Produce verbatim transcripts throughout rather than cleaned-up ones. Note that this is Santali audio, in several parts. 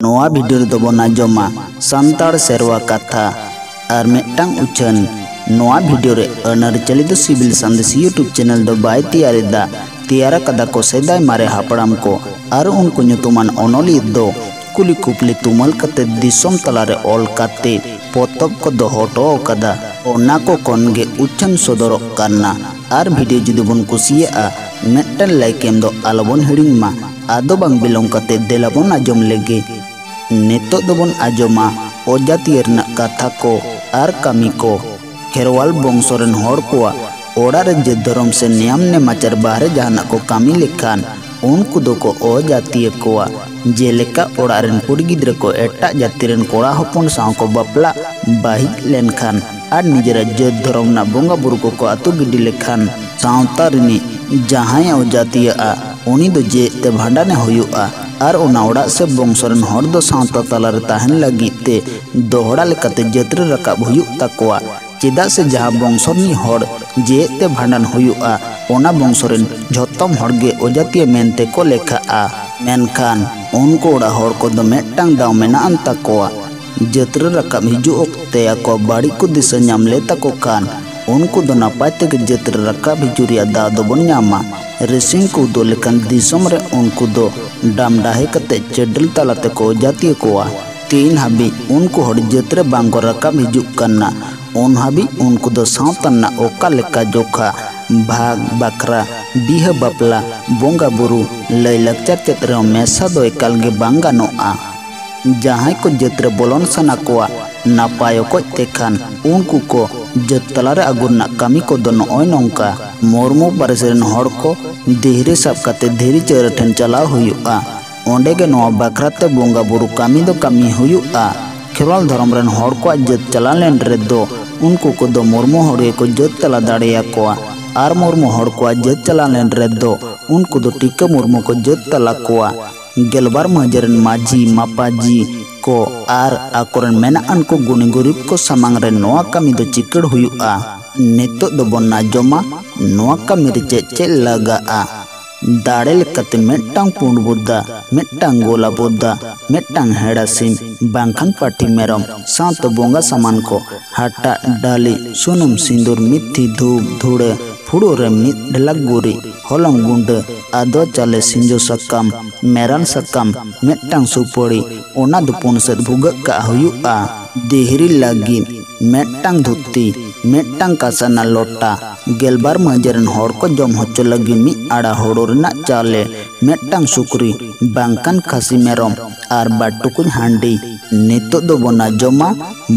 ᱱᱚᱣᱟ ᱵᱷᱤᱰᱤᱭᱳ ᱨᱮᱫᱚ ᱵᱚᱱ ᱟᱸᱡᱚᱢᱟ ᱥᱟᱱᱛᱟᱲ ᱥᱮᱨᱣᱟ ᱠᱟᱛᱷᱟ᱾ ᱟᱨ ᱢᱤᱫᱴᱟᱝ ᱩᱪᱷᱟᱹᱱ, ᱱᱚᱣᱟ ᱵᱷᱤᱰᱤᱭᱳ ᱨᱮ ᱟᱹᱱ ᱟᱹᱨᱤᱪᱟᱹᱞᱤ ᱫᱚ ᱥᱤᱵᱤᱞ ᱥᱟᱸᱫᱮᱥ YouTube ᱪᱮᱱᱮᱞ ᱫᱚ ᱵᱟᱭ ᱛᱮᱭᱟᱨ ᱮᱫᱟ᱾ ᱛᱮᱭᱟᱨ ᱟᱠᱟᱫᱟ ᱠᱚ ᱥᱮᱫᱟᱭ ᱢᱟᱨᱮ ᱦᱟᱯᱲᱟᱢ ᱠᱚ ᱟᱨ ᱩᱱᱠᱩ ᱧᱩᱛᱩᱢᱟᱱ ᱚᱱᱚᱞᱤᱭᱟᱹ ᱫᱚ ᱠᱩᱞᱤ ᱠᱩᱯᱞᱤ ᱛᱩᱢᱟᱹᱞ ᱠᱟᱛᱮ ᱫᱤᱥᱚᱢ ᱛᱟᱞᱟᱨᱮ ᱚᱞ ᱠᱟᱛᱮ ᱯᱚᱛᱚᱵ ᱠᱚ ᱫᱚᱦᱚ ᱦᱚᱴᱚ ᱟᱠᱟᱫᱟ᱾ ᱚᱱᱟ ᱠᱚ ᱠᱷᱚᱱ ᱜᱮ ᱩᱪᱷᱟᱹᱱ ᱥᱚᱫᱚᱨᱚᱜ ᱠᱟᱱᱟ᱾ ᱟᱨ ᱵᱷᱤᱰᱤᱭᱳ ᱡᱩᱫᱤ ᱵᱚᱱ ᱠᱩᱥᱤᱭᱟᱜᱼᱟ, ᱢᱤᱫᱴᱟᱝ ᱞᱟᱭᱤᱠ ᱮᱢ ᱫᱚ ᱟᱞᱚᱵᱚᱱ ᱦᱤᱲᱤᱧ ᱢᱟ᱾ ᱟᱫᱚ ᱵᱟᱝ ᱵᱤᱞᱚᱢ ᱠᱟᱛᱮ ᱫᱮᱞᱟ ᱵᱚᱱ ᱟᱸᱡᱚᱢ ᱞᱮᱜᱮ᱾ ᱱᱤᱛᱚᱜ ᱫᱚᱵᱚᱱ ᱟᱸᱡᱚᱢᱟ ᱚᱡᱟᱛᱤᱭᱟᱹ ᱨᱮᱱᱟᱜ ᱠᱟᱛᱷᱟ ᱠᱚ ᱟᱨ ᱠᱟᱹᱢᱤ ᱠᱚ᱾ ᱠᱷᱮᱨᱣᱟᱞ ᱵᱚᱝᱥᱚ ᱨᱮᱱ ᱦᱚᱲ ᱠᱚᱣᱟᱜ ᱚᱲᱟᱜ ᱨᱮ ᱡᱟᱹᱛ ᱫᱷᱚᱨᱚᱢ ᱥᱮ ᱱᱮᱭᱟᱢ ᱱᱮᱢᱟᱪᱟᱨ ᱵᱟᱦᱨᱮ ᱡᱟᱦᱟᱱᱟᱜ ᱠᱚ ᱠᱟᱹᱢᱤ ᱞᱮᱠᱷᱟᱱ ᱩᱱᱠᱩ ᱫᱚᱠᱚ ᱚᱡᱟᱛᱤᱭᱟᱹ ᱠᱚᱣᱟ᱾ ᱡᱮᱞᱮᱠᱟ ᱚᱲᱟᱜ ᱨᱮᱱ ᱠᱩᱲᱤ ᱜᱤᱫᱽᱨᱟᱹ ᱠᱚ ᱮᱴᱟᱜ ᱡᱟᱹᱛᱤ ᱨᱮᱱ ᱠᱚᱲᱟ ᱦᱚᱯᱚᱱ ᱥᱟᱶ ᱠᱚ ᱵᱟᱯᱞᱟ ᱵᱟᱹᱦᱤᱡ ᱞᱮᱱᱠᱷᱟᱱ ᱟᱨ ᱱᱤᱡᱮᱨᱟᱜ ᱡᱟᱹᱛ ᱫᱷᱚᱨᱚᱢ ᱨᱮᱱᱟᱜ ᱵᱚᱸᱜᱟ ᱵᱩᱨᱩ ᱠᱚᱠᱚ ᱟᱹᱛᱩ ᱜᱤᱰᱤ ᱞᱮᱠᱷᱟᱱ ᱥᱟᱶᱛᱟ ᱨᱤᱱᱤᱡ ᱡᱟᱦᱟᱸᱭ ᱚᱡᱟᱛᱤᱭᱟᱹᱜᱼᱟ ᱩᱱᱤ ᱫᱚ ᱡᱮᱣᱮᱫ ᱛᱮ ᱵᱷᱟᱸᱰᱟᱱᱮ ᱦᱩᱭᱩᱜᱼᱟ᱾ ᱟᱨ ᱚᱱᱟ ᱚᱲᱟᱜ ᱥᱮ ᱵᱚᱝᱥᱚ ᱨᱮᱱ ᱦᱚᱲ ᱫᱚ ᱥᱟᱶᱛᱟ ᱛᱟᱞᱟᱨᱮ ᱛᱟᱦᱮᱱ ᱞᱟᱹᱜᱤᱫ ᱛᱮ ᱫᱚᱦᱲᱟ ᱞᱮᱠᱟᱛᱮ ᱡᱟᱹᱛ ᱨᱮ ᱨᱟᱠᱟᱵ ᱦᱩᱭᱩᱜ ᱛᱟᱠᱚᱣᱟ᱾ ᱪᱮᱫᱟᱜ ᱥᱮ ᱡᱟᱦᱟᱸ ᱵᱚᱝᱥᱚ ᱨᱤᱱᱤᱡ ᱦᱚᱲ ᱡᱮᱣᱮᱫ ᱛᱮ ᱵᱷᱟᱸᱰᱟᱱ ᱦᱩᱭᱩᱜᱼᱟ, ᱚᱱᱟ ᱵᱚᱝᱥᱚ ᱨᱮᱱ ᱡᱷᱚᱛᱚᱢ ᱦᱚᱲ ᱜᱮ ᱚᱡᱟᱛᱤᱭᱟᱹ ᱢᱮᱱᱛᱮ ᱠᱚ ᱞᱮᱠᱷᱟᱜᱼᱟ᱾ ᱢᱮᱱᱠᱷᱟᱱ ᱩᱱᱠᱩ ᱚᱲᱟᱜ ᱦᱚᱲ ᱠᱚᱫᱚ ᱢᱤᱫᱴᱟᱝ ᱫᱟᱣ ᱢᱮᱱᱟᱜ ᱟᱱ ᱛᱟᱠᱚᱣᱟ᱾ ᱡᱟᱹᱛ ᱨᱮ ᱨᱟᱠᱟᱵ ᱦᱤᱡᱩᱜ ᱚᱠᱛᱮ ᱟᱠᱚᱣᱟᱜ ᱵᱟᱹᱲᱤᱡ ᱠᱚ ᱫᱤᱥᱟᱹ ᱧᱟᱢ ᱞᱮ ᱛᱟᱠᱚ ᱠᱷᱟᱱ ᱩᱱᱠᱩ ᱫᱚ ᱱᱟᱯᱟᱭ ᱛᱮᱜᱮ ᱡᱟᱹᱛ ᱨᱮ ᱨᱟᱠᱟᱵ ᱦᱤᱡᱩᱜ ᱨᱮᱭᱟᱜ ᱫᱟᱣ ᱫᱚᱵᱚᱱ ᱧᱟᱢᱟ᱾ ᱨᱮᱥᱤᱝ ᱠᱚ ᱩᱫᱩᱜ ᱞᱮᱠᱟᱱ ᱫᱤᱥᱚᱢ ᱨᱮ ᱩᱱᱠᱩ ᱫᱚ ᱰᱟᱢᱰᱟᱦᱮ ᱠᱟᱛᱮ ᱪᱟᱹᱰᱟᱹᱞ ᱛᱟᱞᱟ ᱛᱮᱠᱚ ᱚᱡᱟᱛᱤᱭᱟᱹ ᱠᱚᱣᱟ᱾ ᱛᱤᱱ ᱦᱟᱹᱵᱤᱡ ᱩᱱᱠᱩ ᱦᱚᱲ ᱡᱟᱹᱛ ᱨᱮ ᱵᱟᱝ ᱠᱚ ᱨᱟᱠᱟᱵ ᱦᱤᱡᱩᱜ ᱠᱟᱱᱟ, ᱩᱱ ᱦᱟᱹᱵᱤᱡ ᱩᱱᱠᱩ ᱫᱚ ᱥᱟᱶᱛᱟ ᱨᱮᱱᱟᱜ ᱚᱠᱟ ᱞᱮᱠᱟ ᱡᱚᱠᱷᱟ, ᱵᱷᱟᱜᱽ, ᱵᱟᱠᱷᱨᱟ, ᱵᱤᱦᱟᱹ ᱵᱟᱯᱞᱟ, ᱵᱚᱸᱜᱟ ᱵᱩᱨᱩ, ᱞᱟᱹᱭ ᱞᱟᱠᱪᱟᱨ ᱪᱮᱫ ᱨᱮᱦᱚᱸ ᱢᱮᱥᱟ ᱫᱚ ᱮᱠᱟᱞ ᱜᱮ ᱵᱟᱝ ᱜᱟᱱᱚᱜᱼᱟ᱾ ᱡᱟᱦᱟᱸᱭ ᱠᱚ ᱡᱟᱹᱛ ᱨᱮ ᱵᱚᱞᱚᱱ ᱥᱟᱱᱟ ᱠᱚᱣᱟ ᱱᱟᱯᱟᱭ ᱚᱠᱚᱡ ᱛᱮ ᱠᱷᱟᱱ ᱩᱱᱠᱩ ᱠᱚ ᱡᱟᱹᱛ ᱛᱟᱞᱟᱨᱮ ᱟᱹᱜᱩ ᱨᱮᱱᱟᱜ ᱠᱟᱹᱢᱤ ᱠᱚᱫᱚ ᱱᱚᱜᱼᱚᱭ ᱱᱚᱝᱠᱟ᱾ ᱢᱩᱨᱢᱩ ᱯᱟᱹᱨᱤᱥ ᱨᱮᱱ ᱦᱚᱲ ᱠᱚ ᱫᱷᱤᱨᱤ ᱥᱟᱵ ᱠᱟᱛᱮ ᱫᱷᱤᱨᱤ ᱪᱟᱹᱨ ᱴᱷᱮᱱ ᱪᱟᱞᱟᱣ ᱦᱩᱭᱩᱜᱼᱟ᱾ ᱚᱸᱰᱮ ᱜᱮ ᱱᱚᱣᱟ ᱵᱟᱠᱷᱨᱟ ᱛᱮ ᱵᱚᱸᱜᱟ ᱵᱩᱨᱩ ᱠᱟᱹᱢᱤ ᱫᱚ ᱠᱟᱹᱢᱤ ᱦᱩᱭᱩᱜᱼᱟ᱾ ᱠᱷᱮᱨᱣᱟᱞ ᱫᱷᱚᱨᱚᱢ ᱨᱮᱱ ᱦᱚᱲ ᱠᱚᱣᱟᱜ ᱡᱟᱹᱛ ᱪᱟᱞᱟᱣ ᱞᱮᱱ ᱨᱮᱫᱚ ᱩᱱᱠᱩ ᱠᱚᱫᱚ ᱢᱩᱨᱢᱩ ᱦᱚᱲ ᱜᱮᱠᱚ ᱡᱟᱹᱛ ᱛᱟᱞᱟ ᱫᱟᱲᱮᱭᱟᱠᱚᱣᱟ᱾ ᱟᱨ ᱢᱩᱨᱢᱩ ᱦᱚᱲ ᱠᱚᱣᱟᱜ ᱡᱟᱹᱛ ᱪᱟᱞᱟᱣ ᱞᱮᱱ ᱨᱮᱫᱚ ᱩᱱᱠᱩ ᱫᱚ ᱴᱤᱠᱟᱹ ᱢᱩᱨᱢᱩ ᱠᱚ ᱡᱟᱹᱛ ᱛᱟᱞᱟ ᱠᱚᱣᱟ᱾ ᱜᱮᱞᱵᱟᱨ ᱢᱟᱹᱡᱷᱤ ᱨᱮᱱ ᱢᱟᱹᱡᱷᱤ ᱢᱟᱯᱟᱡᱤ ᱠᱚ ᱟᱨ ᱟᱠᱚᱨᱮᱱ ᱢᱮᱱᱟᱜ ᱟᱱ ᱠᱚ ᱜᱩᱱᱤ ᱜᱩᱨᱤᱵ ᱠᱚ ᱥᱟᱢᱟᱝ ᱨᱮ ᱱᱚᱣᱟ ᱠᱟᱹᱢᱤ ᱫᱚ ᱪᱤᱠᱟᱹᱲ ᱦᱩᱭᱩᱜᱼᱟ᱾ ᱱᱤᱛᱚᱜ ᱫᱚᱵᱚᱱ ᱟᱸᱡᱚᱢᱟ ᱱᱚᱣᱟ ᱠᱟᱹᱢᱤ ᱨᱮ ᱪᱮᱫ ᱪᱮᱫ ᱞᱟᱜᱟᱜᱼᱟ᱾ ᱫᱟᱲᱮ ᱞᱮᱠᱟᱛᱮ ᱢᱤᱫᱴᱟᱝ ᱯᱩᱸᱰ ᱵᱚᱫᱟ, ᱢᱤᱫᱴᱟᱝ ᱜᱳᱞᱟ ᱵᱚᱫᱟ, ᱢᱤᱫᱴᱟᱝ ᱦᱮᱲᱟ ᱥᱤᱢ ᱵᱟᱝᱠᱷᱟᱱ ᱯᱟᱹᱴᱷᱤ ᱢᱮᱨᱚᱢ ᱥᱟᱶᱛᱮ ᱵᱚᱸᱜᱟ ᱥᱟᱢᱟᱱ ᱠᱚ, ᱦᱟᱴᱟᱜ, ᱰᱟᱹᱞᱤᱡ, ᱥᱩᱱᱩᱢ, ᱥᱤᱸᱫᱩᱨ, ᱢᱤᱛᱷᱤ, ᱫᱷᱩᱯ, ᱫᱷᱩᱲᱟᱹ, ᱯᱷᱩᱲᱩᱜ ᱨᱮ ᱢᱤᱫ ᱰᱷᱮᱞᱟᱠ ᱜᱩᱨᱤᱡ, ᱦᱚᱞᱚᱝ ᱜᱩᱸᱰᱟᱹ, ᱟᱫᱣᱟ ᱪᱟᱣᱞᱮ, ᱥᱤᱸᱡᱚ ᱥᱟᱠᱟᱢ, ᱢᱮᱨᱟᱞ ᱥᱟᱠᱟᱢ, ᱢᱤᱫᱴᱟᱝ ᱥᱩᱯᱟᱹᱲᱤ, ᱚᱱᱟ ᱫᱚ ᱯᱩᱱ ᱥᱮᱫ ᱵᱷᱩᱜᱟᱹᱜ ᱠᱟᱜ ᱦᱩᱭᱩᱜᱼᱟ᱾ ᱫᱤᱦᱨᱤ ᱞᱟᱹᱜᱤᱫ ᱢᱤᱫᱴᱟᱝ ᱫᱷᱩᱛᱤ, ᱢᱤᱫᱴᱟᱝ ᱠᱟᱥᱟᱱᱟ ᱞᱚᱴᱟ, ᱜᱮᱞᱵᱟᱨ ᱢᱟᱹᱡᱷᱤ ᱨᱮᱱ ᱦᱚᱲ ᱠᱚ ᱡᱚᱢ ᱦᱚᱪᱚ ᱞᱟᱹᱜᱤᱫ ᱢᱤᱫ ᱟᱲᱟ ᱦᱳᱲᱳ ᱨᱮᱱᱟᱜ ᱪᱟᱣᱞᱮ, ᱢᱤᱫᱴᱟᱝ ᱥᱩᱠᱨᱤ ᱵᱟᱝᱠᱷᱟᱱ ᱠᱷᱟᱹᱥᱤ ᱢᱮᱨᱚᱢ ᱟᱨ ᱵᱟᱨ ᱴᱩᱠᱩᱡ ᱦᱟᱺᱰᱤ᱾ ᱱᱤᱛᱚᱜ ᱫᱚᱵᱚᱱ ᱟᱸᱡᱚᱢᱟ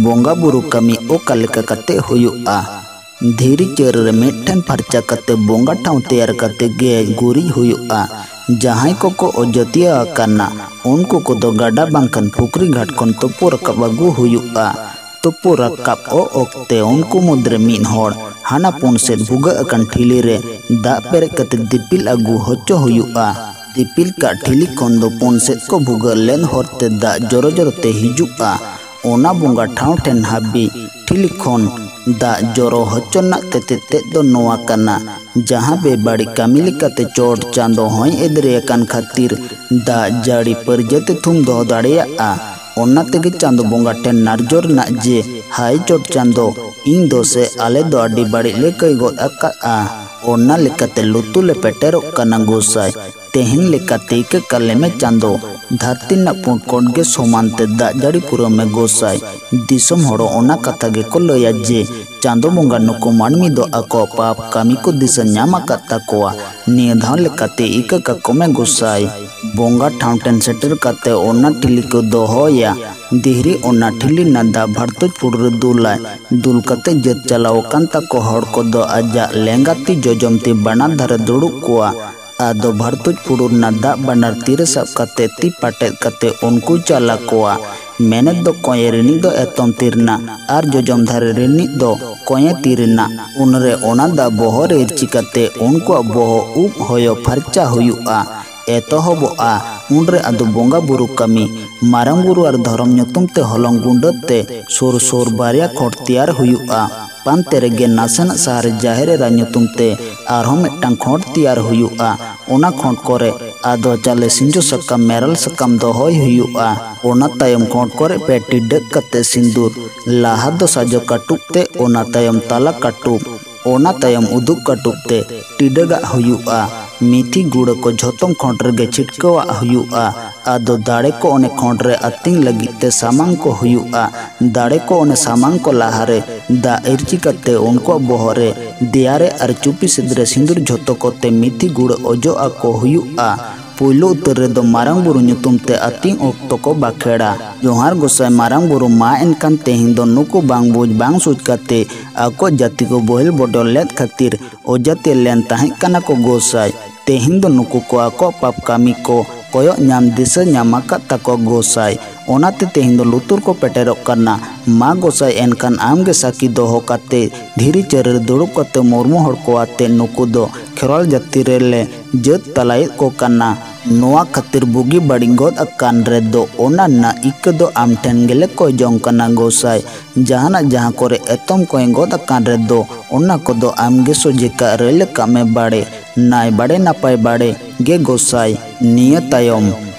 ᱵᱚᱸᱜᱟ ᱵᱩᱨᱩ ᱠᱟᱹᱢᱤ ᱚᱠᱟ ᱞᱮᱠᱟ ᱠᱟᱛᱮ ᱦᱩᱭᱩᱜᱼᱟ᱾ ᱫᱷᱤᱨᱤ ᱪᱟᱹᱨ ᱨᱮ ᱢᱤᱫᱴᱷᱮᱱ ᱯᱷᱟᱨᱪᱟ ᱠᱟᱛᱮ ᱵᱚᱸᱜᱟ ᱴᱷᱟᱶ ᱛᱮᱭᱟᱨ ᱠᱟᱛᱮ ᱜᱮᱡ ᱜᱩᱨᱤᱡ ᱦᱩᱭᱩᱜᱼᱟ᱾ ᱡᱟᱦᱟᱸᱭ ᱠᱚᱠᱚ ᱚᱡᱚᱛᱤᱭᱟᱹ ᱟᱠᱟᱱᱟ, ᱩᱱᱠᱩ ᱠᱚᱫᱚ ᱜᱟᱰᱟ ᱵᱟᱝᱠᱷᱟᱱ ᱯᱩᱠᱷᱨᱤ ᱜᱷᱟᱴ ᱠᱷᱚᱱ ᱛᱩᱯᱩ ᱨᱟᱠᱟᱵ ᱟᱹᱜᱩ ᱦᱩᱭᱩᱜᱼᱟ᱾ ᱛᱩᱯᱩ ᱨᱟᱠᱟᱵ ᱚ ᱚᱠᱛᱮ ᱩᱱᱠᱩ ᱢᱩᱫᱽᱨᱮ ᱢᱤᱫ ᱦᱚᱲ ᱦᱟᱱᱟ ᱯᱩᱱ ᱥᱮᱫ ᱵᱷᱩᱜᱟᱹᱜ ᱟᱠᱟᱱ ᱴᱷᱤᱞᱤ ᱨᱮ ᱫᱟᱜ ᱯᱮᱨᱮᱡ ᱠᱟᱛᱮ ᱫᱤᱯᱤᱞ ᱟᱹᱜᱩ ᱦᱚᱪᱚ ᱦᱩᱭᱩᱜᱼᱟ᱾ ᱫᱤᱯᱤᱞ ᱠᱟᱜ ᱴᱷᱤᱞᱤ ᱠᱷᱚᱱ ᱫᱚ ᱯᱩᱱ ᱥᱮᱫ ᱠᱚ ᱵᱷᱩᱜᱟᱹᱜ ᱞᱮᱱ ᱦᱚᱨᱛᱮ ᱫᱟᱜ ᱡᱚᱨᱚ ᱡᱚᱨᱚ ᱛᱮ ᱦᱤᱡᱩᱜᱼᱟ᱾ ᱚᱱᱟ ᱵᱚᱸᱜᱟ ᱴᱷᱟᱶ ᱴᱷᱮᱱ ᱦᱟᱹᱵᱤᱡ ᱴᱷᱤᱞᱤ ᱠᱷᱚᱱ ᱫᱟᱜ ᱡᱚᱨᱚ ᱦᱚᱪᱚ ᱨᱮᱱᱟᱜ ᱛᱮᱛᱮᱫ ᱛᱮᱫ ᱫᱚ ᱱᱚᱣᱟ ᱠᱟᱱᱟ, ᱡᱟᱦᱟᱸ ᱵᱮᱵᱟᱹᱲᱤᱡ ᱠᱟᱹᱢᱤ ᱞᱮᱠᱟᱛᱮ ᱪᱚᱴ ᱪᱟᱸᱫᱚ ᱦᱚᱸᱭ ᱮᱫᱽᱨᱮ ᱟᱠᱟᱱ ᱠᱷᱟᱹᱛᱤᱨ ᱫᱟᱜ ᱡᱟᱹᱲᱤ ᱯᱟᱹᱨᱡᱟᱹᱛᱮ ᱛᱷᱩᱢ ᱫᱚᱦᱚ ᱫᱟᱲᱮᱭᱟᱜᱼᱟ᱾ ᱚᱱᱟ ᱛᱮᱜᱮ ᱪᱟᱸᱫᱚ ᱵᱚᱸᱜᱟ ᱴᱷᱮᱱ ᱱᱟᱨᱡᱚ ᱨᱮᱱᱟᱜ ᱡᱮ, ᱦᱟᱭ ᱪᱚᱴ ᱪᱟᱸᱫᱚ, ᱤᱧ ᱫᱚ ᱥᱮ ᱟᱞᱮ ᱫᱚ ᱟᱹᱰᱤ ᱵᱟᱹᱲᱤᱡ ᱞᱮ ᱠᱟᱹᱭ ᱜᱚᱫ ᱟᱠᱟᱫᱼᱟ᱾ ᱚᱱᱟ ᱞᱮᱠᱟᱛᱮ ᱞᱩᱛᱩᱨ ᱞᱮ ᱯᱮᱴᱮᱨᱚᱜ ᱠᱟᱱᱟ ᱜᱚᱸᱥᱟᱭ᱾ ᱛᱮᱦᱮᱧ ᱞᱮᱠᱟᱛᱮ ᱤᱠᱟᱹ ᱠᱟᱞᱮ ᱢᱮ ᱪᱟᱸᱫᱚ, ᱫᱷᱟᱹᱨᱛᱤ ᱨᱮᱱᱟᱜ ᱯᱩᱸᱰ ᱠᱚᱴ ᱜᱮ ᱥᱚᱢᱟᱱ ᱛᱮ ᱫᱟᱜ ᱡᱟᱹᱲᱤ ᱯᱩᱨᱟᱹᱣ ᱢᱮ ᱜᱚᱸᱥᱟᱭ᱾ ᱫᱤᱥᱚᱢ ᱦᱚᱲ ᱚᱱᱟ ᱠᱟᱛᱷᱟ ᱜᱮᱠᱚ ᱞᱟᱹᱭᱟ ᱡᱮ ᱪᱟᱸᱫᱚ ᱵᱚᱸᱜᱟ ᱱᱩᱠᱩ ᱢᱟᱹᱱᱢᱤ ᱫᱚ ᱟᱠᱚᱣᱟᱜ ᱯᱟᱯ ᱠᱟᱹᱢᱤ ᱠᱚ ᱫᱤᱥᱟᱹ ᱧᱟᱢ ᱟᱠᱟᱫ ᱛᱟᱠᱚᱣᱟ᱾ ᱱᱤᱭᱟᱹ ᱫᱷᱟᱣ ᱞᱮᱠᱟᱛᱮ ᱤᱠᱟᱹ ᱠᱟᱠᱚ ᱢᱮ ᱜᱚᱸᱥᱟᱭ᱾ ᱵᱚᱸᱜᱟ ᱴᱷᱟᱶ ᱴᱷᱮᱱ ᱥᱮᱴᱮᱨ ᱠᱟᱛᱮ ᱚᱱᱟ ᱴᱷᱤᱞᱤ ᱠᱚ ᱫᱚᱦᱚᱭᱟ᱾ ᱫᱤᱦᱨᱤ ᱚᱱᱟ ᱴᱷᱤᱞᱤ ᱨᱮᱱᱟᱜ ᱫᱟᱜ ᱵᱷᱟᱨᱛᱩᱡ ᱯᱷᱩᱲ ᱨᱮ ᱫᱩᱞᱟᱭ᱾ ᱫᱩᱞ ᱠᱟᱛᱮ ᱡᱟᱹᱛ ᱪᱟᱞᱟᱣ ᱟᱠᱟᱱ ᱛᱟᱠᱚ ᱦᱚᱲ ᱠᱚᱫᱚ ᱟᱡᱟᱜ ᱞᱮᱸᱜᱟ ᱛᱤ ᱡᱚᱡᱚᱢ ᱛᱤ ᱵᱟᱱᱟᱨ ᱫᱷᱟᱨᱮ ᱫᱩᱲᱩᱵ ᱠᱚᱣᱟ᱾ ᱟᱫᱚ ᱵᱷᱟᱨᱛᱩᱡ ᱯᱷᱩᱲᱩ ᱨᱮᱱᱟᱜ ᱫᱟᱜ ᱵᱟᱱᱟᱨ ᱛᱤᱨᱮ ᱥᱟᱵ ᱠᱟᱛᱮ ᱛᱤ ᱯᱟᱴᱮᱫ ᱠᱟᱛᱮ ᱩᱱᱠᱩ ᱪᱟᱞᱟ ᱠᱚᱣᱟ᱾ ᱢᱮᱱᱮᱫ ᱫᱚ ᱠᱚᱸᱭᱮ ᱨᱤᱱᱤᱡ ᱫᱚ ᱮᱛᱚᱢ ᱛᱤ ᱨᱮᱱᱟᱜ ᱟᱨ ᱡᱚᱡᱚᱢ ᱫᱷᱟᱨᱮ ᱨᱤᱱᱤᱡ ᱫᱚ ᱠᱚᱸᱭᱮ ᱛᱤ ᱨᱮᱱᱟᱜ᱾ ᱩᱱᱨᱮ ᱚᱱᱟ ᱫᱟᱜ ᱵᱚᱦᱚᱜ ᱨᱮ ᱤᱨᱪᱤ ᱠᱟᱛᱮ ᱩᱱᱠᱩᱣᱟᱜ ᱵᱚᱦᱚᱜ ᱩᱵ ᱦᱚᱭᱚ ᱯᱷᱟᱨᱪᱟ ᱦᱩᱭᱩᱜᱼᱟ᱾ ᱮᱛᱚᱦᱚᱵᱚᱜᱼᱟ᱾ ᱩᱱᱨᱮ ᱟᱫᱚ ᱵᱚᱸᱜᱟ ᱵᱩᱨᱩ ᱠᱟᱹᱢᱤ, ᱢᱟᱨᱟᱝ ᱵᱩᱨᱩ ᱟᱨ ᱫᱷᱚᱨᱚᱢ ᱧᱩᱛᱩᱢ ᱛᱮ ᱦᱚᱞᱚᱝ ᱜᱩᱸᱰᱟᱹ ᱛᱮ ᱥᱩᱨ ᱥᱩᱨ ᱵᱟᱨᱭᱟ ᱠᱷᱚᱸᱰ ᱛᱮᱭᱟᱨ ᱦᱩᱭᱩᱜᱼᱟ᱾ ᱯᱟᱱᱛᱮ ᱨᱮᱜᱮ ᱱᱟᱥᱮᱱᱟᱜ ᱥᱟᱦᱟ ᱨᱮ ᱡᱟᱦᱮᱨ ᱮᱨᱟ ᱧᱩᱛᱩᱢ ᱛᱮ ᱟᱨᱦᱚᱸ ᱢᱤᱫᱴᱟᱝ ᱠᱷᱚᱸᱰ ᱛᱮᱭᱟᱨ ᱦᱩᱭᱩᱜᱼᱟ᱾ ᱚᱱᱟ ᱠᱷᱚᱸᱰ ᱠᱚᱨᱮ ᱟᱫᱚ ᱪᱟᱞᱮ ᱥᱤᱸᱡᱚ ᱥᱟᱠᱟᱢ, ᱢᱮᱨᱟᱞ ᱥᱟᱠᱟᱢ ᱫᱚᱦᱚᱭ ᱦᱩᱭᱩᱜᱼᱟ᱾ ᱚᱱᱟ ᱛᱟᱭᱚᱢ ᱠᱷᱚᱸᱰ ᱠᱚᱨᱮ ᱯᱮ ᱴᱤᱰᱟᱹᱜ ᱠᱟᱛᱮ ᱥᱤᱸᱫᱩᱨ, ᱞᱟᱦᱟ ᱫᱚ ᱥᱟᱡᱚ ᱠᱟᱹᱴᱩᱵ ᱛᱮ, ᱚᱱᱟ ᱛᱟᱭᱚᱢ ᱛᱟᱞᱟ ᱠᱟᱹᱴᱩᱵ, ᱚᱱᱟ ᱛᱟᱭᱚᱢ ᱩᱫᱩᱜ ᱠᱟᱹᱴᱩᱵ ᱛᱮ ᱴᱤᱰᱟᱹᱜᱟᱜ ᱦᱩᱭᱩᱜᱼᱟ᱾ ᱢᱤᱛᱷᱤ ᱜᱩᱲᱟᱹ ᱠᱚ ᱡᱷᱚᱛᱚᱢ ᱠᱷᱚᱸᱰ ᱨᱮᱜᱮ ᱪᱷᱤᱴᱠᱟᱹᱣᱟᱜ ᱦᱩᱭᱩᱜᱼᱟ᱾ ᱟᱫᱚ ᱫᱟᱲᱮ ᱠᱚ ᱚᱱᱮ ᱠᱷᱚᱸᱰ ᱨᱮ ᱟᱹᱛᱤᱧ ᱞᱟᱹᱜᱤᱫ ᱛᱮ ᱥᱟᱢᱟᱝ ᱠᱚ ᱦᱩᱭᱩᱜᱼᱟ᱾ ᱫᱟᱲᱮ ᱠᱚ ᱚᱱᱮ ᱥᱟᱢᱟᱝ ᱠᱚ ᱞᱟᱦᱟᱨᱮ ᱫᱟᱜ ᱤᱨᱪᱤ ᱠᱟᱛᱮ ᱩᱱᱠᱩᱣᱟᱜ ᱵᱚᱦᱚᱜ ᱨᱮ, ᱫᱮᱭᱟ ᱨᱮ ᱟᱨ ᱪᱩᱯᱤ ᱥᱮᱫ ᱨᱮ ᱥᱤᱸᱫᱩᱨ ᱡᱷᱚᱛᱚ ᱠᱚᱛᱮ ᱢᱤᱛᱷᱤ ᱜᱩᱲᱟᱹ ᱚᱡᱚᱜ ᱟᱠᱚ ᱦᱩᱭᱩᱜᱼᱟ᱾ ᱯᱩᱭᱞᱩ ᱩᱛᱟᱹᱨ ᱨᱮᱫᱚ ᱢᱟᱨᱟᱝ ᱵᱩᱨᱩ ᱧᱩᱛᱩᱢ ᱛᱮ ᱟᱹᱛᱤᱧ ᱚᱠᱛᱚ ᱠᱚ ᱵᱟᱠᱷᱮᱲᱟ᱾ ᱡᱚᱦᱟᱨ ᱜᱚᱸᱥᱟᱭ ᱢᱟᱨᱟᱝ ᱵᱩᱨᱩ, ᱢᱟ ᱮᱱᱠᱷᱟᱱ ᱛᱮᱦᱮᱧ ᱫᱚ ᱱᱩᱠᱩ ᱵᱟᱝ ᱵᱩᱡᱽ ᱵᱟᱝ ᱥᱩᱡᱽ ᱠᱟᱛᱮ ᱟᱠᱚᱣᱟᱜ ᱡᱟᱹᱛᱤ ᱠᱚ ᱵᱚᱦᱮᱞ ᱵᱚᱰᱚᱞ ᱞᱮᱫ ᱠᱷᱟᱹᱛᱤᱨ ᱚᱡᱟᱛᱤ ᱞᱮᱱ ᱛᱟᱦᱮᱸ ᱠᱟᱱᱟ ᱠᱚ ᱜᱚᱸᱥᱟᱭ᱾ ᱛᱮᱦᱮᱧ ᱫᱚ ᱱᱩᱠᱩ ᱠᱚ ᱟᱠᱚᱣᱟᱜ ᱯᱟᱯ ᱠᱟᱹᱢᱤ ᱠᱚ ᱠᱚᱭᱚᱜ ᱧᱟᱢ ᱫᱤᱥᱟᱹ ᱧᱟᱢ ᱟᱠᱟᱫ ᱛᱟᱠᱚ ᱜᱚᱸᱥᱟᱭ᱾ ᱚᱱᱟᱛᱮ ᱛᱮᱦᱮᱧ ᱫᱚ ᱞᱩᱛᱩᱨ ᱠᱚ ᱯᱮᱴᱮᱨᱚᱜ ᱠᱟᱱᱟ᱾ ᱢᱟ ᱜᱚᱸᱥᱟᱭ, ᱮᱱᱠᱷᱟᱱ ᱟᱢᱜᱮ ᱥᱟᱹᱠᱷᱤ ᱫᱚᱦᱚ ᱠᱟᱛᱮ ᱫᱷᱤᱨᱤ ᱪᱟᱹᱨ ᱨᱮ ᱫᱩᱲᱩᱵ ᱠᱟᱛᱮ ᱢᱩᱨᱢᱩ ᱦᱚᱲ ᱠᱚ ᱟᱛᱮ ᱱᱩᱠᱩ ᱫᱚ ᱠᱷᱮᱨᱣᱟᱞ ᱡᱟᱹᱛᱤ ᱨᱮᱞᱮ ᱡᱟᱹᱛ ᱛᱟᱞᱟᱭᱮᱫ ᱠᱚ ᱠᱟᱱᱟ᱾ ᱱᱚᱣᱟ ᱠᱷᱟᱹᱛᱤᱨ ᱵᱩᱜᱤ ᱵᱟᱹᱲᱤᱡ ᱜᱚᱫ ᱟᱠᱟᱱ ᱨᱮᱫᱚ ᱚᱱᱟ ᱨᱮᱱᱟᱜ ᱤᱠᱟᱹ ᱫᱚ ᱟᱢ ᱴᱷᱮᱱ ᱜᱮᱞᱮ ᱠᱚᱭ ᱡᱚᱝ ᱠᱟᱱᱟ ᱜᱚᱸᱥᱟᱭ᱾ ᱡᱟᱦᱟᱱᱟᱜ ᱡᱟᱦᱟᱸ ᱠᱚᱨᱮ ᱮᱛᱚᱢ ᱠᱚᱭ ᱜᱚᱫ ᱟᱠᱟᱱ ᱨᱮᱫᱚ ᱚᱱᱟ ᱠᱚᱫᱚ ᱟᱢᱜᱮ ᱥᱚᱡᱷᱮ ᱠᱟᱜ ᱨᱟᱹᱭ ᱞᱮᱠᱟᱜ ᱢᱮ ᱵᱟᱲᱮ᱾ ᱱᱟᱭ ᱵᱟᱲᱮ ᱱᱟᱯᱟᱭ ᱵᱟᱲᱮ ᱜᱮ ᱜᱚᱸᱥᱟᱭ᱾ ᱱᱤᱭᱟᱹ ᱛᱟᱭᱚᱢ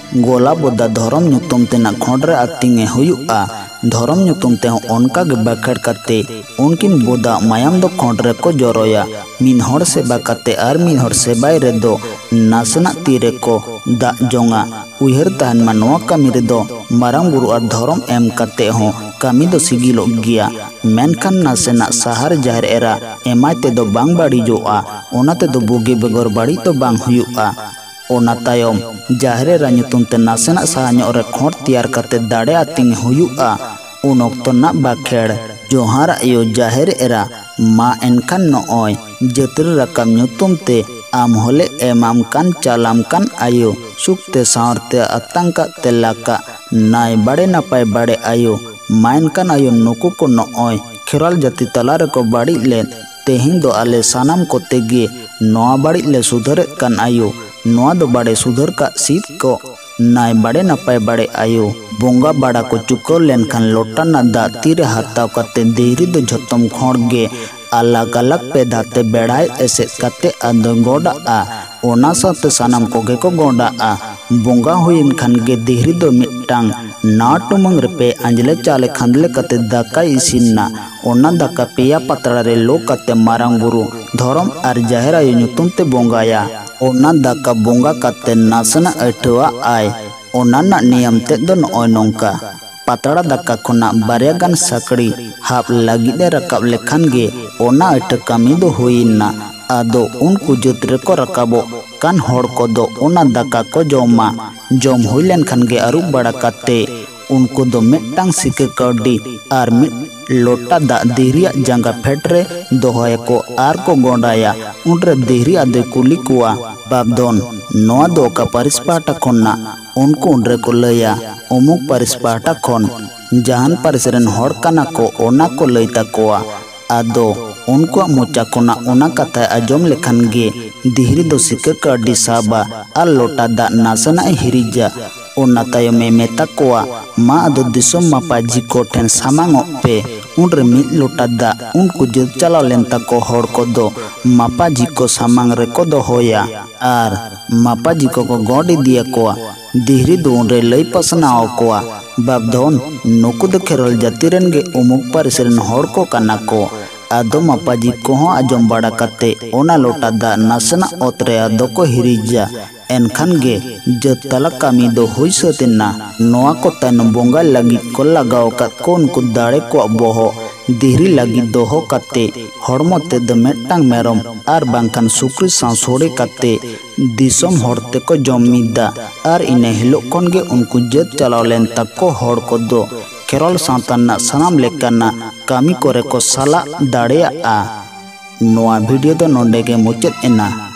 ᱜᱚᱞᱟ ᱵᱚᱫᱟ ᱫᱷᱚᱨᱚᱢ ᱧᱩᱛᱩᱢ ᱛᱮᱱᱟᱜ ᱠᱷᱚᱸᱰ ᱨᱮ ᱟᱹᱛᱤᱧᱮ ᱦᱩᱭᱩᱜᱼᱟ᱾ ᱫᱷᱚᱨᱚᱢ ᱧᱩᱛᱩᱢ ᱛᱮᱦᱚᱸ ᱚᱱᱠᱟ ᱜᱮ ᱵᱟᱠᱷᱮᱲ ᱠᱟᱛᱮ ᱩᱱᱠᱤᱱ ᱵᱚᱫᱟᱜ ᱢᱟᱭᱟᱢ ᱫᱚ ᱠᱷᱚᱸᱰ ᱨᱮᱠᱚ ᱡᱚᱨᱚᱭᱟ᱾ ᱢᱤᱫ ᱦᱚᱲ ᱥᱮᱵᱟ ᱠᱟᱛᱮ ᱟᱨ ᱢᱤᱫ ᱦᱚᱲ ᱥᱮᱵᱟᱭ ᱨᱮᱫᱚ ᱱᱟᱥᱮᱱᱟᱜ ᱛᱤ ᱨᱮᱠᱚ ᱫᱟᱜ ᱡᱚᱝᱟ᱾ ᱩᱭᱦᱟᱹᱨ ᱛᱟᱦᱮᱱ ᱢᱟ, ᱱᱚᱣᱟ ᱠᱟᱹᱢᱤ ᱨᱮᱫᱚ ᱢᱟᱨᱟᱝ ᱵᱩᱨᱩ ᱟᱨ ᱫᱷᱚᱨᱚᱢ ᱮᱢ ᱠᱟᱛᱮ ᱦᱚᱸ ᱠᱟᱹᱢᱤ ᱫᱚ ᱥᱤᱜᱤᱞᱚᱜ ᱜᱮᱭᱟ᱾ ᱢᱮᱱᱠᱷᱟᱱ ᱱᱟᱥᱮᱱᱟᱜ ᱥᱟᱦᱟᱨ ᱡᱟᱦᱮᱨ ᱮᱨᱟ ᱮᱢᱟᱭ ᱛᱮᱫᱚ ᱵᱟᱝ ᱵᱟᱹᱲᱤᱡᱚᱜᱼᱟ᱾ ᱚᱱᱟ ᱛᱮᱫᱚ ᱵᱩᱜᱤ ᱵᱮᱜᱚᱨ ᱵᱟᱹᱲᱤᱡ ᱫᱚ ᱵᱟᱝ ᱦᱩᱭᱩᱜᱼᱟ᱾ ᱚᱱᱟ ᱛᱟᱭᱚᱢ ᱡᱟᱦᱮᱨ ᱮᱨᱟ ᱧᱩᱛᱩᱢ ᱛᱮ ᱱᱟᱥᱮᱱᱟᱜ ᱥᱟᱦᱟ ᱧᱚᱜ ᱨᱮ ᱠᱷᱚᱸᱰ ᱛᱮᱭᱟᱨ ᱠᱟᱛᱮ ᱫᱟᱲᱮ ᱟᱹᱛᱤᱧ ᱦᱩᱭᱩᱜᱼᱟ᱾ ᱩᱱ ᱚᱠᱛᱚ ᱨᱮᱱᱟᱜ ᱵᱟᱠᱷᱮᱲ᱾ ᱡᱚᱦᱟᱨ ᱟᱭᱳ ᱡᱟᱦᱮᱨ ᱮᱨᱟ, ᱢᱟ ᱮᱱᱠᱷᱟᱱ ᱱᱚᱜᱼᱚᱭ ᱡᱟᱹᱛᱨᱟᱹ ᱨᱟᱠᱟᱵ ᱧᱩᱛᱩᱢ ᱛᱮ ᱟᱢ ᱦᱚᱸᱞᱮ ᱮᱢᱟᱢ ᱠᱟᱱ ᱪᱟᱞᱟᱢ ᱠᱟᱱ ᱟᱭᱳ, ᱥᱩᱠ ᱛᱮ ᱥᱟᱶᱨ ᱛᱮ ᱟᱛᱟᱝ ᱠᱟᱜ ᱛᱮᱞᱟ ᱠᱟᱜ, ᱱᱟᱭ ᱵᱟᱲᱮ ᱱᱟᱯᱟᱭ ᱵᱟᱲᱮ ᱟᱭᱳ᱾ ᱢᱟ ᱮᱱᱠᱷᱟᱱ ᱟᱭᱳ, ᱱᱩᱠᱩ ᱠᱚ ᱱᱚᱜᱼᱚᱭ ᱠᱷᱮᱨᱣᱟᱞ ᱡᱟᱹᱛᱤ ᱛᱟᱞᱟ ᱨᱮᱠᱚ ᱵᱟᱹᱲᱤᱡ ᱞᱮᱫ, ᱛᱮᱦᱮᱧ ᱫᱚ ᱟᱞᱮ ᱥᱟᱱᱟᱢ ᱠᱚᱛᱮ ᱜᱮ ᱱᱚᱣᱟ ᱵᱟᱹᱲᱤᱡ ᱞᱮ ᱥᱩᱫᱷᱟᱹᱨᱮᱫ ᱠᱟᱱ ᱟᱭᱳ᱾ ᱱᱚᱣᱟ ᱫᱚ ᱵᱟᱲᱮ ᱥᱩᱫᱷᱟᱹᱨ ᱠᱟᱜ ᱥᱤᱫ ᱠᱚ᱾ ᱱᱟᱭ ᱵᱟᱲᱮ ᱱᱟᱯᱟᱭ ᱵᱟᱲᱮ ᱟᱭᱳ᱾ ᱵᱚᱸᱜᱟ ᱵᱟᱲᱟ ᱠᱚ ᱪᱩᱠᱟᱹᱣ ᱞᱮᱱᱠᱷᱟᱱ ᱞᱚᱴᱟ ᱨᱮᱱᱟᱜ ᱫᱟᱜ ᱛᱤᱨᱮ ᱦᱟᱛᱟᱣ ᱠᱟᱛᱮ ᱫᱷᱤᱨᱤ ᱫᱚ ᱡᱷᱚᱛᱚᱢ ᱠᱷᱚᱸᱰ ᱜᱮ ᱟᱞᱟᱜᱽ ᱟᱞᱟᱜᱽ ᱯᱮ ᱫᱷᱟᱣ ᱛᱮ ᱵᱮᱲᱦᱟᱭ ᱮᱥᱮᱫ ᱠᱟᱛᱮ ᱟᱫᱚ ᱜᱚᱰᱟᱜᱼᱟ᱾ ᱚᱱᱟ ᱥᱟᱶᱛᱮ ᱥᱟᱱᱟᱢ ᱠᱚᱜᱮ ᱠᱚ ᱜᱚᱸᱰᱟᱜᱼᱟ᱾ ᱵᱚᱸᱜᱟ ᱦᱩᱭᱮᱱ ᱠᱷᱟᱱ ᱜᱮ ᱫᱤᱦᱨᱤ ᱫᱚ ᱢᱤᱫᱴᱟᱝ ᱱᱟᱣᱟ ᱴᱩᱢᱟᱹᱝ ᱨᱮ ᱯᱮ ᱟᱸᱡᱽᱞᱮ ᱪᱟᱣᱞᱮ ᱠᱷᱟᱸᱫᱽᱞᱮ ᱠᱟᱛᱮ ᱫᱟᱠᱟᱭ ᱤᱥᱤᱱ ᱮᱱᱟ᱾ ᱚᱱᱟ ᱫᱟᱠᱟ ᱯᱮᱭᱟ ᱯᱟᱛᱲᱟ ᱨᱮ ᱞᱚ ᱠᱟᱛᱮ ᱢᱟᱨᱟᱝ ᱵᱩᱨᱩ, ᱫᱷᱚᱨᱚᱢ ᱟᱨ ᱡᱟᱦᱮᱨ ᱟᱭᱳ ᱧᱩᱛᱩᱢ ᱛᱮ ᱵᱚᱸᱜᱟᱭᱟ᱾ ᱚᱱᱟ ᱫᱟᱠᱟ ᱵᱚᱸᱜᱟ ᱠᱟᱛᱮ ᱱᱟᱥᱮᱱᱟᱜ ᱟᱹᱴᱷᱟᱹᱣᱟᱜ ᱟᱭ᱾ ᱚᱱᱟ ᱨᱮᱱᱟᱜ ᱱᱤᱭᱚᱢ ᱛᱮᱫ ᱫᱚ ᱱᱚᱜᱼᱚᱭ ᱱᱚᱝᱠᱟ᱾ ᱯᱟᱛᱲᱟ ᱫᱟᱠᱟ ᱠᱷᱚᱱᱟᱜ ᱵᱟᱨᱭᱟ ᱜᱟᱱ ᱥᱟᱹᱠᱲᱤ ᱦᱟᱯ ᱞᱟᱹᱜᱤᱫ ᱮ ᱨᱟᱠᱟᱵ ᱞᱮᱠᱷᱟᱱ ᱜᱮ ᱚᱱᱟ ᱟᱹᱴᱷᱟᱹ ᱠᱟᱹᱢᱤ ᱫᱚ ᱦᱩᱭ ᱮᱱᱟ᱾ ᱟᱫᱚ ᱩᱱᱠᱩ ᱡᱟᱹᱛ ᱨᱮᱠᱚ ᱨᱟᱠᱟᱵᱚᱜ ᱠᱟᱱ ᱦᱚᱲ ᱠᱚᱫᱚ ᱚᱱᱟ ᱫᱟᱠᱟ ᱠᱚ ᱡᱚᱢᱟ᱾ ᱡᱚᱢ ᱦᱩᱭ ᱞᱮᱱᱠᱷᱟᱱ ᱜᱮ ᱟᱹᱨᱩᱵ ᱵᱟᱲᱟ ᱠᱟᱛᱮ ᱩᱱᱠᱩ ᱫᱚ ᱢᱤᱫᱴᱟᱝ ᱥᱤᱠᱟᱹ ᱠᱟᱹᱣᱰᱤ ᱟᱨ ᱢᱤᱫ ᱞᱚᱴᱟ ᱫᱟᱜ ᱫᱤᱦᱨᱤᱭᱟᱜ ᱡᱟᱸᱜᱟ ᱯᱷᱮᱰ ᱨᱮ ᱫᱚᱦᱚᱭᱟᱠᱚ ᱟᱨ ᱠᱚ ᱜᱚᱸᱰᱟᱭᱟ᱾ ᱩᱱᱨᱮ ᱫᱤᱦᱨᱤ ᱟᱫᱚᱭ ᱠᱩᱞᱤ ᱠᱚᱣᱟ, "ᱵᱟᱯᱫᱷᱚᱱ, ᱱᱚᱣᱟ ᱫᱚ ᱚᱠᱟ ᱯᱟᱹᱨᱤᱥ ᱯᱟᱦᱴᱟ ᱠᱷᱚᱱᱟᱜ?" ᱩᱱᱠᱩ ᱩᱱᱨᱮ ᱠᱚ ᱞᱟᱹᱭᱟ, "ᱩᱢᱩᱠ ᱯᱟᱹᱨᱤᱥ ᱯᱟᱦᱴᱟ ᱠᱷᱚᱱ ᱡᱟᱦᱟᱱ ᱯᱟᱹᱨᱤᱥ ᱨᱮᱱ ᱦᱚᱲ ᱠᱟᱱᱟ ᱠᱚ", ᱚᱱᱟ ᱠᱚ ᱞᱟᱹᱭ ᱛᱟᱠᱚᱣᱟ᱾ ᱟᱫᱚ ᱩᱱᱠᱩᱣᱟᱜ ᱢᱚᱪᱟ ᱠᱷᱚᱱᱟᱜ ᱚᱱᱟ ᱠᱟᱛᱷᱟᱭ ᱟᱸᱡᱚᱢ ᱞᱮᱠᱷᱟᱱ ᱜᱮ ᱫᱤᱦᱨᱤ ᱫᱚ ᱥᱤᱠᱟᱹ ᱠᱟᱹᱣᱰᱤ ᱥᱟᱵᱟ ᱟᱨ ᱞᱚᱴᱟ ᱫᱟᱜ ᱱᱟᱥᱮᱱᱟᱜ ᱮ ᱦᱤᱨᱤᱡᱟ᱾ ᱚᱱᱟ ᱛᱟᱭᱚᱢ ᱮ ᱢᱮᱛᱟ ᱠᱚᱣᱟ, "ᱢᱟ ᱟᱫᱚ ᱫᱤᱥᱚᱢ ᱢᱟᱯᱟᱡᱷᱤ ᱠᱚ ᱴᱷᱮᱱ ᱥᱟᱢᱟᱝᱚᱜ ᱯᱮ᱾" ᱩᱱᱨᱮ ᱢᱤᱫ ᱞᱚᱴᱟ ᱫᱟᱜ ᱩᱱᱠᱩ ᱡᱟᱹᱛ ᱪᱟᱞᱟᱣ ᱞᱮᱱ ᱛᱟᱠᱚ ᱦᱚᱲ ᱠᱚᱫᱚ ᱢᱟᱯᱟᱡᱷᱤ ᱠᱚ ᱥᱟᱢᱟᱝ ᱨᱮᱠᱚ ᱫᱚᱦᱚᱭᱟ ᱟᱨ ᱢᱟᱯᱟᱡᱷᱤ ᱠᱚᱠᱚ ᱜᱚᱸᱰ ᱤᱫᱤᱭᱟᱠᱚᱣᱟ᱾ ᱫᱤᱦᱨᱤ ᱫᱚ ᱩᱱᱨᱮ ᱞᱟᱹᱭ ᱯᱟᱥᱱᱟᱣ ᱟᱠᱚᱣᱟ, "ᱵᱟᱯᱫᱷᱚᱱ, ᱱᱩᱠᱩ ᱫᱚ ᱠᱷᱮᱨᱣᱟᱞ ᱡᱟᱹᱛᱤ ᱨᱮᱱ ᱜᱮ ᱩᱢᱩᱠ ᱯᱟᱹᱨᱤᱥ ᱨᱮᱱ ᱦᱚᱲ ᱠᱚ ᱠᱟᱱᱟ ᱠᱚ᱾" ᱟᱫᱚ ᱢᱟᱯᱟᱡᱷᱤ ᱠᱚᱦᱚᱸ ᱟᱸᱡᱚᱢ ᱵᱟᱲᱟ ᱠᱟᱛᱮ ᱚᱱᱟ ᱞᱚᱴᱟ ᱫᱟᱜ ᱱᱟᱥᱮᱱᱟᱜ ᱚᱛ ᱨᱮ ᱟᱫᱚ ᱠᱚ ᱦᱤᱨᱤᱡᱟ᱾ ᱮᱱᱠᱷᱟᱱ ᱜᱮ ᱡᱟᱹᱛ ᱛᱟᱞᱟ ᱠᱟᱹᱢᱤ ᱫᱚ ᱦᱩᱭ ᱥᱟᱹᱛ ᱮᱱᱟ᱾ ᱱᱚᱣᱟ ᱠᱚ ᱛᱟᱭᱱᱚᱢ ᱵᱚᱸᱜᱟ ᱞᱟᱹᱜᱤᱫ ᱠᱚ ᱞᱟᱜᱟᱣ ᱟᱠᱟᱫ ᱠᱚ ᱩᱱᱠᱩ ᱫᱟᱲᱮ ᱠᱚᱣᱟᱜ ᱵᱚᱦᱚᱜ ᱫᱤᱦᱨᱤ ᱞᱟᱹᱜᱤᱫ ᱫᱚᱦᱚ ᱠᱟᱛᱮ ᱦᱚᱲᱢᱚ ᱛᱮᱫ ᱫᱚ ᱢᱤᱫᱴᱟᱝ ᱢᱮᱨᱚᱢ ᱟᱨ ᱵᱟᱝᱠᱷᱟᱱ ᱥᱩᱠᱨᱤ ᱥᱟᱶ ᱥᱚᱲᱮ ᱠᱟᱛᱮ ᱫᱤᱥᱚᱢ ᱦᱚᱲ ᱛᱮᱠᱚ ᱡᱚᱢ ᱢᱤᱫᱟ᱾ ᱟᱨ ᱤᱱᱟᱹ ᱦᱤᱞᱳᱜ ᱠᱷᱚᱱ ᱜᱮ ᱩᱱᱠᱩ ᱡᱟᱹᱛ ᱪᱟᱞᱟᱣ ᱞᱮᱱ ᱛᱟᱠᱚ ᱦᱚᱲ ᱠᱚᱫᱚ ᱠᱷᱮᱨᱣᱟᱞ ᱥᱟᱶᱛᱟ ᱨᱮᱱᱟᱜ ᱥᱟᱱᱟᱢ ᱞᱮᱠᱟᱱᱟᱜ ᱠᱟᱹᱢᱤ ᱠᱚᱨᱮ ᱠᱚ ᱥᱟᱞᱟᱜ ᱫᱟᱲᱮᱭᱟᱜᱼᱟ᱾ ᱱᱚᱣᱟ ᱵᱷᱤᱰᱤᱭᱳ ᱫᱚ ᱱᱚᱰᱮ ᱜᱮ ᱢᱩᱪᱟᱹᱫ ᱮᱱᱟ᱾